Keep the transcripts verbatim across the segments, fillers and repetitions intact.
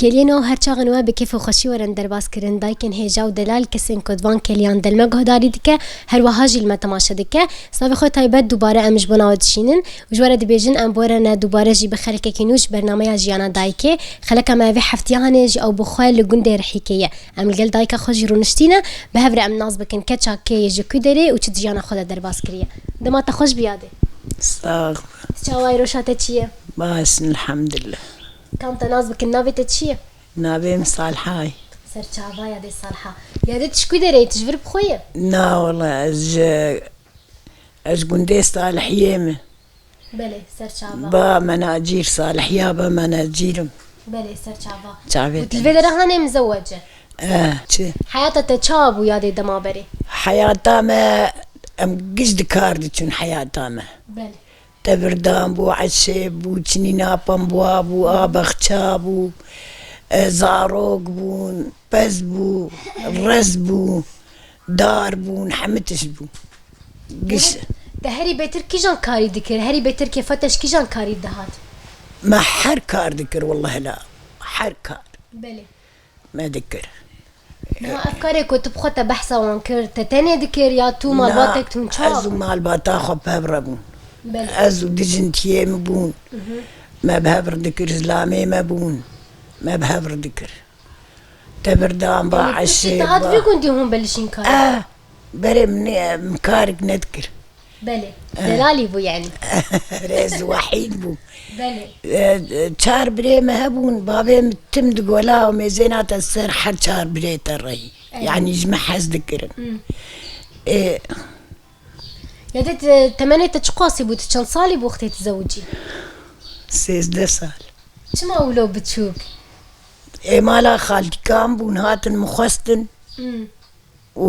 Geliyên we her çaxên we bi kêf û xweşî werin derbas kirin. Dayikên hêja û delal kesên ku di van keliyan de li me guhdarî dike, her wiha jî li me temaşe dike. Silavê xwe taybet dubare em ji bona we dişînin û ji we re dibêjin em bi we re ne dubare jî bi xelekekî nû ji bernameya Jiyana Dayikê. Xeleka me vê heftiya hanê ji ew bi xwe li gundê Rihîkê ye. Em li gel dayika xwe jî rûniştîne, bi hev re em nas bikin keça kê ye, ji ku derê û çi di jiyana xwe de derbas kiriye. Dema te xweş biyadê. Sağ ol. Çawa ye, roşa te çi ye? Baş in, elhamdülillah. Kam te nas bikin, navê te çi ye? Navê min Salha ye. Serçava ya dê Salha. Ya dê tu ji ku derê yî, tu ji vir bi xwe yî? Na wala, ez ji, ez ji gundê Salihiyê me. Belê, serçava. Ba menacîr, Salihiya ba menacîr im. Belê, serçava. Çavê û te dilvê dere hanê mizewece. Eh, çi? Heyata te çawa bû ya dê dema berê? Heyata me, em giş di kar diçûn heyata me. Belê. Tebirdan bû, eşê bû, çinîna pembuwa bû, a bexça bû, e, zarok bûn, pez bû, rez bû, dar bûn, hemî tişt bû. Giş- Te herî bêtir kîjan karî dikir? Herî bêtir kêfa te ji kîjan karî dihat? Me her kar dikir, welleh la. Her kar. Belê. Me dikir. Niha ev karê ku tu bi xwe te behsa wan kir, te tenê dikir ya tu malbatek tun çawa bû? Na, ez û malbata xwe bi hev re bûn. Belê. Ez û du jintiyê min bûn. Mhm. Me bi hev re dikir, zilamê me bûn. Me bi hev re dikir. Tebirdan ba, eşê ba. Yanî piştî te hat vî gundî hûn belişîn karî? Eh, berê min, min karik nedikir. Belê. Eh. Delalî bû yanî. Rêz wehîd bû. Belê. Eh, çar birê me hebûn, bavê min tim digola û mêzêna te ser her çar birê te rehî. Evet. Yanî ji me hez dikirin. Hmm. Eh. Ya dê te, temenê te çiqasî bû, tu çend salî bû wextê tu zewicî? Sêzdeh sal. Çima wilo biçûk? Ê mala xaltîkan bûn, hatin min xwestin. Hmm. Û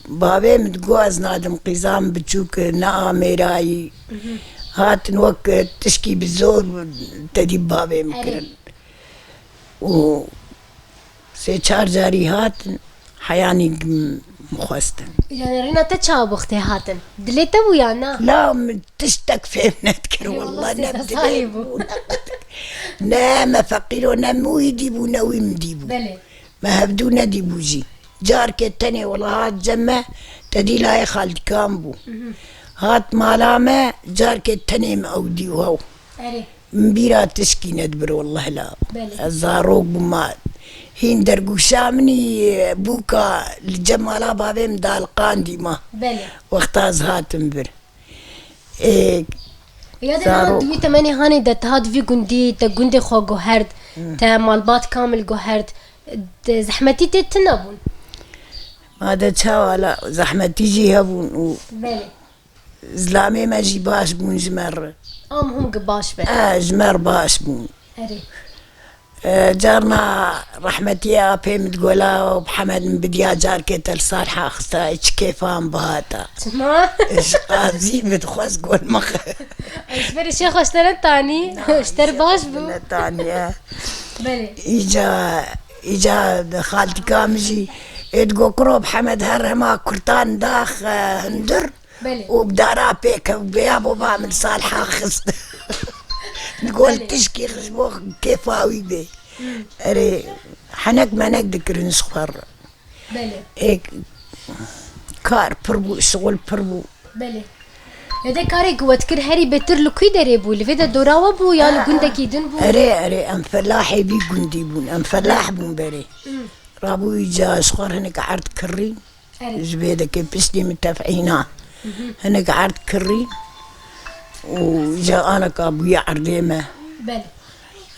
bavê min digot, ez nadim qîza min biçûk e, ne amêrayî. Mhm. Hatin wek tişkî bi zor tedî bavê min kirin. Erê. Û sê çar carî hatin, heyanî min xwestin. Yanî rêna te çawa bû wextê hatin? Dilê te bû ya na? La, min tiştek fêm nedikir, welleh, ne bi dilê bû, ne qetik. Ne me feqîro, ne min wî dîbû, ne wî min dîbû. Belê. Me hevdû nedîbû jî. Carkê tenê wela hat cem me, te dî layê xaltîkan bû. Mhm. Hat mala me, carkê tenê min ew dî û hew. Erê. Min bîra tişkî nedibir, welleh la. Belê. Ez zarok bûma. Hîn dergûşa min î bûka li cem mala bavê min daliqandî ma. Belê. Wexta ez hatim vir. Ê, ya de niha zarok. Di wî temenê hanê de te hat vî gundî, te gundê xwe guherd, hmm, te malbat kamil guherd, de zehmetî tê tune bûn? Ma de çawa la, zehmetî jî hebûn û, belê, zilamê me jî baş bûn ji me re. Am hûn gi baş be. E, ji me re baş bûn. Erê. E, carna rehmetiyê apê min digola û Mihemed min bidiya carkê te li Salha xista, çi kêfa min bihata. Çima? Ji qazî min dixwest gol mixe. Ji ber şêx xwe ji te netanî, ji te re baş bû. Netanî, e. Belê. Îca, îca xaltîka min jî ê digo, kuro Mihemed her hema kurtan dax, e, hundir. Belê. Û bi dara pêkev bêya bo ba min Salha xist. Gol, belê, tişkî ji bo kêfa wî bê. Hmm. Erê, henek menek dikirin ji xwe re. Belê. Ê, kar pir bû, şixul pir bû. Belê. Ya de karê ku we dikir herî bêtir li kû derê bû? Li vê de dora we bû ya li gundekî din bû? Erê, erê, em felahê vî gundî bûn, em felah bûn berê. Hmm. Rabû îca ji xwe re hinek erd kirî. Erê. Ji vê dekê piştî min tefîna. Mhm. Hinek erd kirî û ji aneka bûye erdê me. Belê.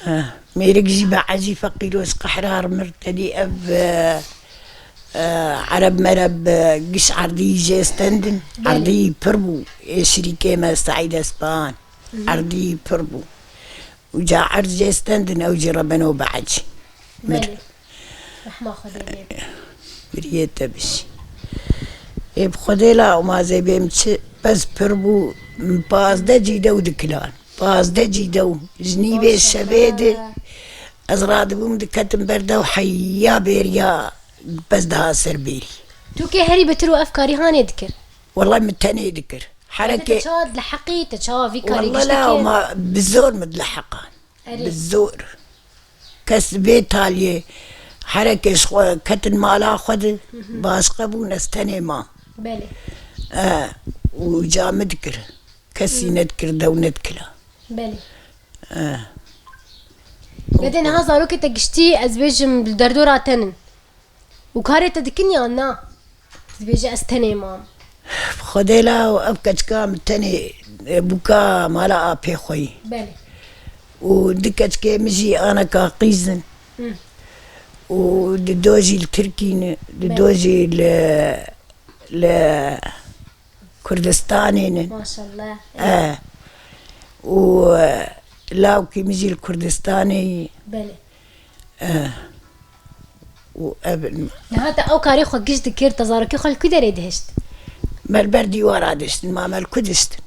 Eh, mêrik jî be ecî feqîro ji qehra re mir tedî ev, eh, eh, ereb mereb, eh, giş erdî jê stendin. Belê. Erdî pir bû. Ê şirîkê me Seîd Espan. Mhm. Erdî pir bû. Û ca erd jê stendin ew jî re beno be ecî. Mir. Belê. Rehma Xwedê lê be. Biriyê te bişî. Ê bi Xwedê la û ma zêbê min çi pez pir bû, min pazdeh cîdew dikilan. Pazdeh cîdew. Ji nîvê şevê de ez radibûm diketim ber dew heya bêriya pez daha ser bêrî. Tu kê herî betir û ev karî hanê dikir? Wellay min tenê dikir. Hereke. Te çawa dileheqî, te çawa vî karî giş dikir? Wellay la ma bi zor min dileheqan. Erê. Bi zor. kes vê taliyê herekê ji xwe ketin mala xwe de, başqe bûn, ez tenê mam. Belê. E, û ca min dikir. Kesî nedikir, dew nedikira. Belê. E. Yadê niha zarokê te giştî, ez bêjim, li derdora te nin. Û karê te dikin yan na? Dibêje ez tenê mam. Xwedê la ev keçika min tenê, e, bûka mala apê xwe yî. Belê. Û du keçikê min jî aneka qîz in. Hı. Û di do jî li Tirkî ne, di do Belê. jî li, li Kurdistanê ne. Maşallah. E. Û, e, lawkî min jî li Kurdistanê yî. Belê. E. Û ev Niha te ew karê xwe giş dikir, te zarokê xwe li ku derê dihişt? Me li ber dîwara diştin, ma me li ku diştin?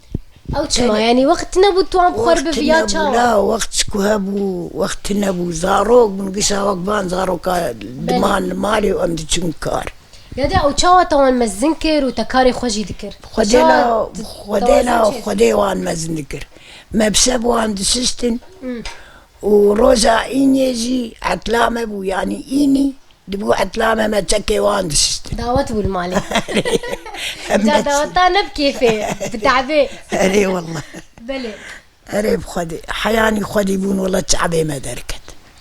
Ew çima? Tenê. Yanî wext tune bû tu wan bi xwe re Wext bibî ya tune bû, çawa? La, wext ji ku hebû, wext tune bû. Zarok bûn, gişa wek van zaroka Belê. diman li malê û em diçûn kar. Ya de ew çawa te wan mezin kir û te karê xwe jî dikir? Xwedê Çawa la, te, te Xwedê la, mezin çê? Xwedê wan mezin dikir. Me bi şev wan dişiştin Hmm. û roja îniyê jî etla me bû, yanî înî dibû etla me, me çekê wan dişiştin. Dawet bû li malê. Em Ca neçûn. Daweta ne bi kêfê, bi te'bê. Erê wallah. Belê. Erê bi Xwedê. Heyanî Xwedî bûn, wela çavê me derket.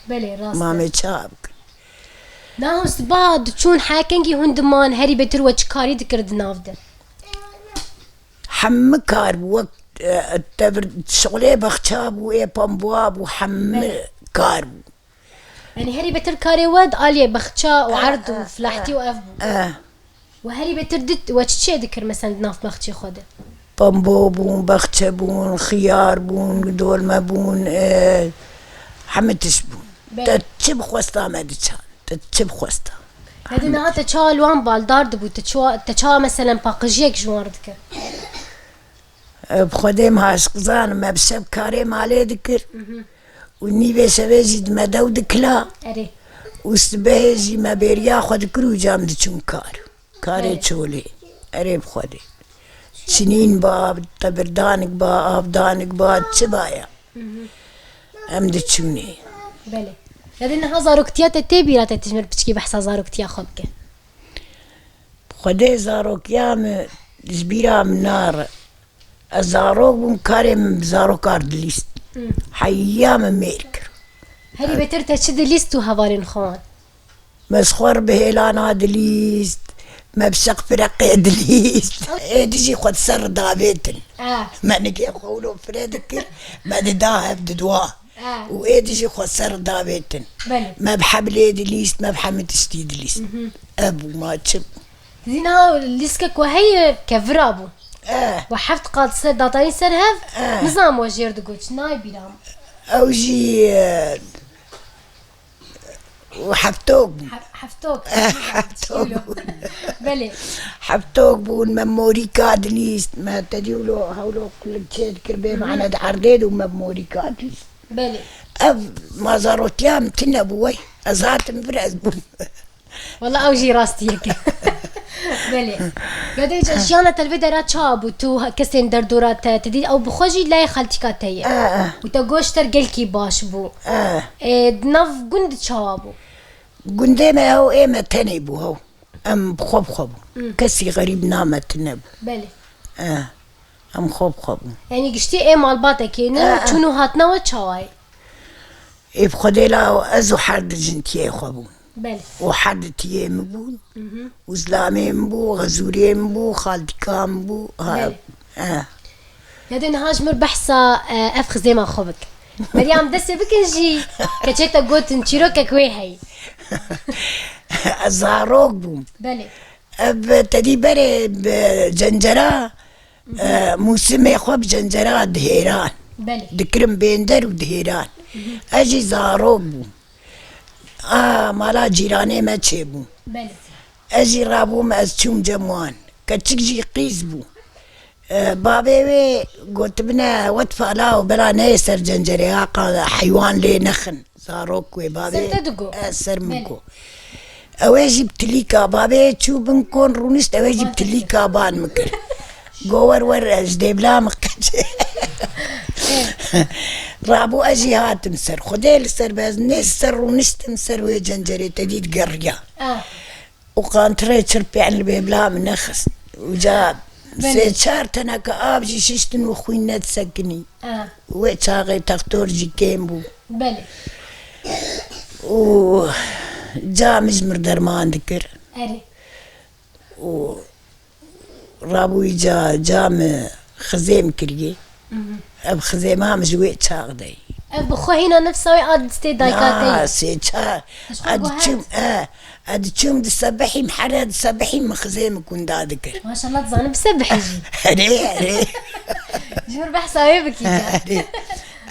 Belê, rast e. Mamê çav bikin. Naho siba diçûn hekengî hûn diman herî bêtir we çi karî dikir di nav de? Hemî kar bû, wek, e, tevir, şixulê bexça bû, ê pambuwa bû, hemî Belê. kar bû. Yanî herî bêtir karê we di aliyê bexça û erd û filahtî û ev bû. Eh. We herî bêtir dit, we çi çê dikir, mesela, di nav bexçê xwe de? Pambo bûn, bexçe bûn, xiyar bûn, dolme bûn, e, hemî tişt bûn. Belê. Te çi bixwesta me diçan, te çi bixwesta. Hede niha te çawa li wan baldar dibû, te çawa, te çawa, meselen, paqijiyek ji wan re dikir? E, bi Xwedê me aşiq zanim, me bi şev karê malê dikir. Mhm. Û nîvê şevê jî di me dew dikila. Erê. Û sibehê jî me bêriya xwe dikir û cam diçûn kar. Karê Belê. çolê. Erê bi Xwedê. Çinîn ba, tebirdanik ba, avdanik ba, çi ba ya. Mhm. Em diçûnê. Belê. Yadê niha zaroktiya te tê bîra te, tu ji min piçkî behsa zaroktiya xwe bike. Xwedê zarokiya min ji bîra min nare. Ez zarok bûm, karê min bi zaroka re dilîst. Hmm. Heya min mêr kir. Herî bêtir te çi dilîst û hevalên xwe wan? Me ji xwe re bi hêlana dilîst, me bi şeq fireqê dilîst. Êdî jî xwe di ser re davêtin. Ah. Me nigê xwe wilo fire dikir, me dida hev didwa. Ah. Û êdî jî xwe ser re davêtin. Belê. Me bi heblê dilîst, me bi hemî tiştî dilîst. Mhm. Ev bû ma çi bû? Zîna lîskek we heye kevira bû. Eh. We heft qat ser datanî ser hev, Eh. nizam we jêr digot, çi nayê bîra min. Ew jî, eh, heftok bû. He-, heftok. Eh, heftok bû. Belê. Heftok bûn, me morîka dilîst, me tedî wilo hewlo kulik çê dikir bê Hı hı. mane di erdê de û me morîka dilîst. Belê. Ev mazarotiya min tune bû wey. Ez hatim vir ez bûm. Wela ew jî rastiyek e. Belê. Ya dê ca jiyana te li vê dera çawa bû? Tu ha-, kesên derdora te, te dî ew bi xwe jî layê xaltîka te ye. Eh, eh. Û te goşt ter gelkî baş bû. Eh. Ê, di nav gund çawa bû? Gundê me hew ê me tenê bû hew. Em bi xwe bi xwe bûn. Hmm. Kesî xerîb na me tune bû. Belê. Eh. Em xwe bi xwe bûn. Yanî giştî ê malbatekê ne Eh, eh. çûn û hatina we çawa ye? Ê bi Xwedê la ez û her di jin tiyê xwe bûn. Belê. Û her di tiyê min bûn. Mhm. Û zilamê min bû, xezûrê min bû, xaltîka min bû. Ha, Belê. ha. Ya dê niha ji mir behsa, e, ev xizêma xwe bike. Beriya em destê bikin jî keçê te gotin çîrokek wê heyî. Ez zarok bûm. Belê. Ev tedî berê bi cencera, Mhm. e, mûsimê xwe bi cencera dihêran. Belê. Dikirin bênder û dihêran. Mhm. Ez jî zarok bûm. A, mala cîranê me çêbû. Belê. Ez jî rabûm, ez çûm cem wan. Keçik jî qîz bû. E, bavê wê gotibine, wet fala û bela neyê ser cencerê, aqa heywan lê nexin. Zarok wê bavê. Ser te digo? E, ser min Belê. go. Ew ê jî bi tilîka, bavê çû bin kon rûnişt, ew ê jî bi Van tilîka ban min kir. Go wer wer ez dê bila min qeçê. Rabû ez jî hatim ser. Xwedê li ser be ez nê ser rûniştim ser wê cencerê te dî digeriya. Ah. Û qantirê çirpê li bê bila min nexist. Û ca Belê. Sê çar teneke av jî şiştin û xwîn nedisekinî. Ah. Wê çaxê textor jî kêm bû. Belê. Û ca min ji mir derman dikir. Erê. Û rabûyî ca, ca min xizêm kirî. Mhm. Ev xizêma min ji wê çax de ye. Ev bi xwe hîna nefsa wê a distê dayika te ye. Na, sê çar. Ez xwe Ez guher. diçûm, e, ez diçûm disebihîm, here disebihîm min xizêmik winda dikir. Maşallah, dizanim bisebihî jî. Erê, erê. Ji mir behsa wê bikî ca. Erê.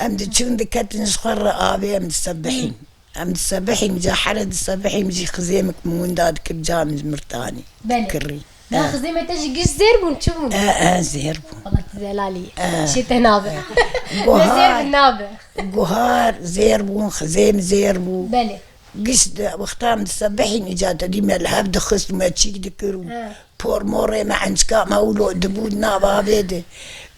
Em diçûn diketin ji xwe re avê em disebihîn. Em disebihîm, ca here disebihîm jî xizêmik min winda dikir, ca min mirtanî. Belê. Kirî. Na, e, xizêmê te jî giş zêr bûn, çi bûn? E, e, zêr bûn. Wala tu delalî. E. Şê te nabe. Guhar, Ne zêr bin nabe. Guhar zêr bûn, xizêm zêr bû. Belê. Giş de, wexta em disebihîn, îca te dî me li hev dixist û me çîk dikir û He. por morê me, ençika me wilo dibû di nav avê de.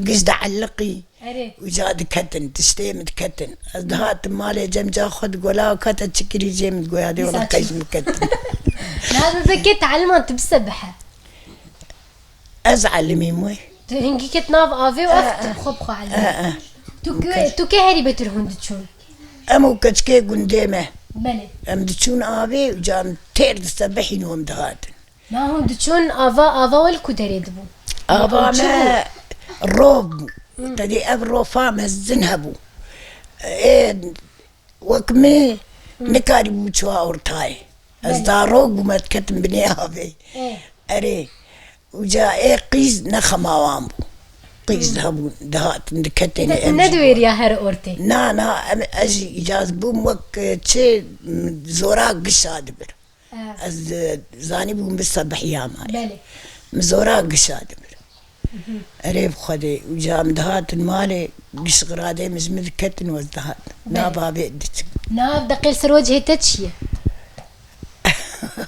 Giş de eliqî. Erê. Uca diketin, tiştê min diketin. Ez dihatim malê cem ca xwe digola, ka te çi kirî jê min digoya dê wala Dîsa çi? qey ji min ketin. Lazim be kê te eliman tu bisebihe. Ez elimîm wê. Tu hingî ket nav avê û ev Eh, tu eh. xwe bi xwe elimî. Eh, eh. Tu kê, tu kê herî betir hûn diçûn? Em û keçikê gundê me. Belê. Em diçûn avê û can têr disebihîn û em dihatin. Ma hûn diçûn ava, ava we li ku derê dibû? Ava Hûn çi me bû? Rov bû. Hı. Tedî ev rofa mezin hebû. Ê, wek me Hı. nikarîbû çiwa ortayê. Ez Belê. zarok bûm, ez diketim binê avê. Ê. Erê. Uca ê qîz ne xemawan bû. Qîz Hı. hebûn, dihatin, diketin Te em ne jî diwêriya her ortê? Na, na, em, ez jî îcaz bûm wek, e, çi, m, zora gişa dibir. Ha. Ez, e, zanîbûm bi sebihiya me. Belê. Min zora gişa dibir. Mhm. Erê bi Xwedê, û ca min dihatin malê, giş xiradê min ji min diketin û ez dihatin. Belê. Nav avê diçim. Nav deqê li ser wecihê te çi ye?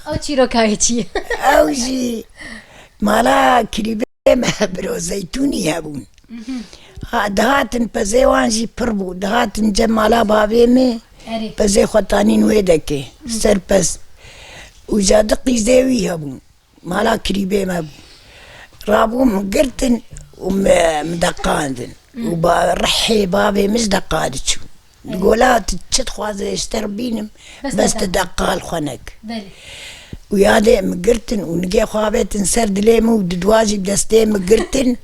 Ew çîroka wê çi ye? Ew jî mala kirîbê me biro zeytûnî hebûn. Mhm. Ha, dihatin pezê wan jî pir bû. Dihatin cem mala bavê me, Erê. pezê xwe tanîn wê dekê, Hı. ser pez. Û ca di qîzê wî hebûn. Mala kirîbê me bû. Rabû min girtin û me, min deqandin. Hı. Û ba, rihê bavê min ji deqa diçû. Belê. Digola tu çi dixwaze ji te re bînim, Bes bes te tu deqa. deqa li xwe nek. Belê. Û yadê min girtin û nigê xwe avêtin ser dilê min û di dua jî bi destê min girtin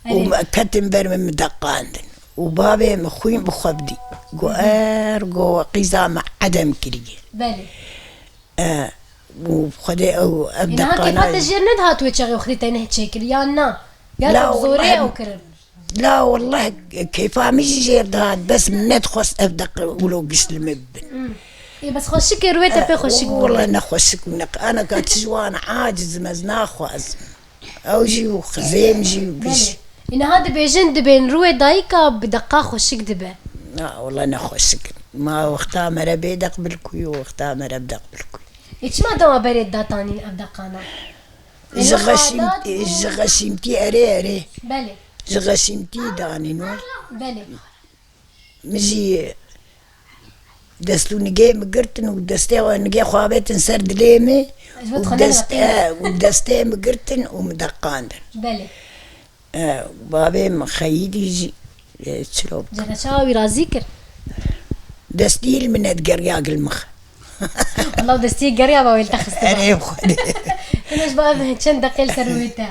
û Erê. me ketin ber min, min deqandin. Û bavê min xwîn bi xwe bidî. Go Hı hı. er, go we qîza me edem kiriye. Belê. E, û Xwedê ew, ev Ê, niha deqana kêfa te jêr nedihat wê çaxê wextê te neh çêkir, yan na? Ya La te bi zorê welleh, ew kirin? la welleh kêfa min jî jêr dihat, bes min nedixwest ev deqe wilo giş li min bibin. Hmm. Ê, bes xweşik e, rûyê te pê xweşik bû. Welleh ne xweşik û ne, aneka tu ji wan aciz im, ez naxwazim. Ew jî û xizêm jî û giş. Belê. Ê, niha dibêjin, dibên rûyê dayika bi deqa xweşik dibe. Na, welleh ne xweşik in. Ma wexta me re bê deq bilkuyî û wexta me re bi deq bilkuyî. Ê, çima dema berê datanîn ev deqana? Ê, Ji niha xeşîm-, dat bû. ji xeşîmtî erê, erê. Belê. Ji xeşîmtî danîn we. Belê. Min jî dest û nigê min girtin û destê xwe, nigê xwe avêtin ser dilê min Ez û xwe dest, nediqînim. e, û destê min girtin û min deqandin. Belê. E, bavê min xeyîdî jî, e, çiro bû. Cere çawa wî razî kir? Destî li min nedigeriya gil mix. Wela destî geriya ba wê li te xistibû. Erê Xwedê. Hinek ba ev çend deqê li ser wê te.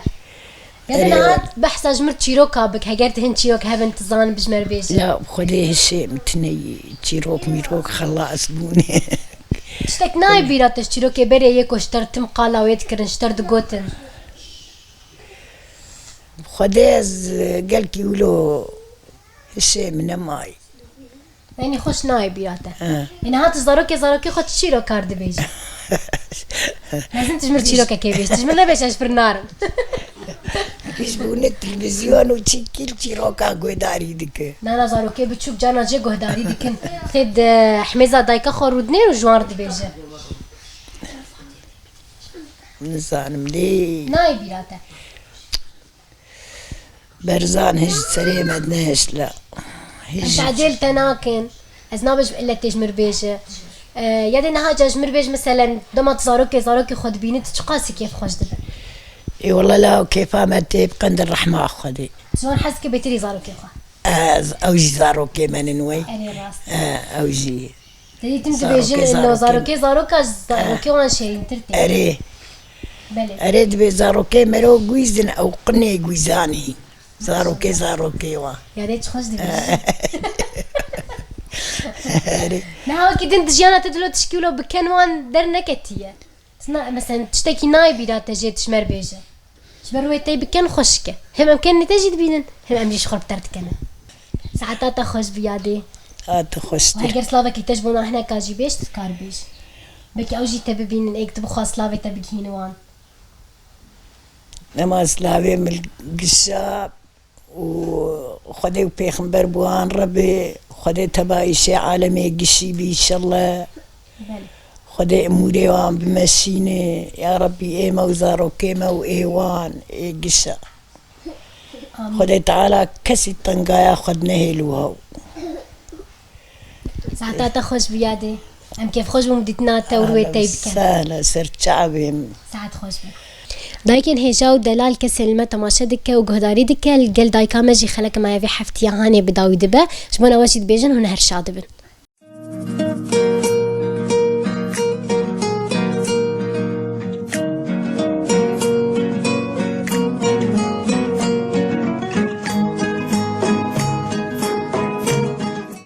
Gel Erê. niha behsa ji mir çîroka bik, heger tu hin çîrok hebin, tu zanin bi ji me re bêjî. La Xwedê hişê min tune yî, çîrok mîrok xelas bûne. Tiştek nayê bîra te ji çîrokê berê yê ku ji te re tim qala wê dikirin, ji te re digotin. Xwedê ez gelkî wilo hişê min nemaye. Yanî xweş nayê bîra te. He. Yanî ha tu zarokê zarokê xwe çi çîrokar dibêjî? Mezin tu ji mir çîrokekê bêj. Tu ji mir nebêj ez ji vir narim. Piştbûne televîzyon û çîkil çîroka guhdarî dike. Nana zarokê biçûk carna jê guhdarî dikin. Tê di hemêza dayika xwe rûdinê û ji wan re dibêje. Nizanim lê. Nayê bîra te. Berzan hiç serê me nehişt la. Hiç. Tadê li te nakin. Ez nabêjim illetê ji mir bêje. E, ya dê niha ca ji mir bêj, meselen, dema tu zarokê, zarokê xwe dibînî, tu çiqasî kêfxweş dibe? Ê wele la kêfa me tê bi qendir rehma Xwedê. Ji wan hez ke bêtirî zarokê xwe. Ez, ew jî zarokê me nin wey. Erê rast. E, ew jî. Te dîtim zarokê, dibêjin, no, zarokê, zarokê zaroka ji zarokê wan şêrîntir tê. Erê. Belê. Erê, dibê zarokê mero gwîzin, ew qinê gwîzanî. Zarokê, zarokê wan. Yadê çi xweş dibêjî. Erê. Niha wekî din di jiyana te dilo tişkî wilo biken wan derneketiye. Sina, mesela tiştekî nayê bîra te jê tişmer bêje. Ji ber wê tey biken xweşik e. Hem em kenê te jî dibînin, hem em jî ji xwe bi te re dikene. Saeta te xweş bi yadê. A tu xweştir. Heger slavekî te ji bo me hineka jî bêj, tu dikar bêj. Belkî ew jî te bibînin, êk tu bixwaz slavê te bigihîni wan. Nema slavê min gişa û Xwedê û Pêxember bi wan re be. Xwedê teba îşê alemê gişî bî înşallah. Belê. Xwedê emûrê wan bimeşîne. Ya Rebbî ê me û zarokê me û ê wan ê gişa. Amîn. Xwedê Teala kesî tengaya xwe nehêl û hew. Saeta te xweş bi yadê. Em kêfxweş bûn bi dîtina te û wê tey bikin. Sehla ser çavê min. Saet xweş be. Dayikên hêja û delal kesên li me temaşe dike û guhdarî dike, li gel dayika me jî xelek me ya vê heftiya hanê bi dawî dibe. Ji bona we jî dibêjin hûn her şa dibin.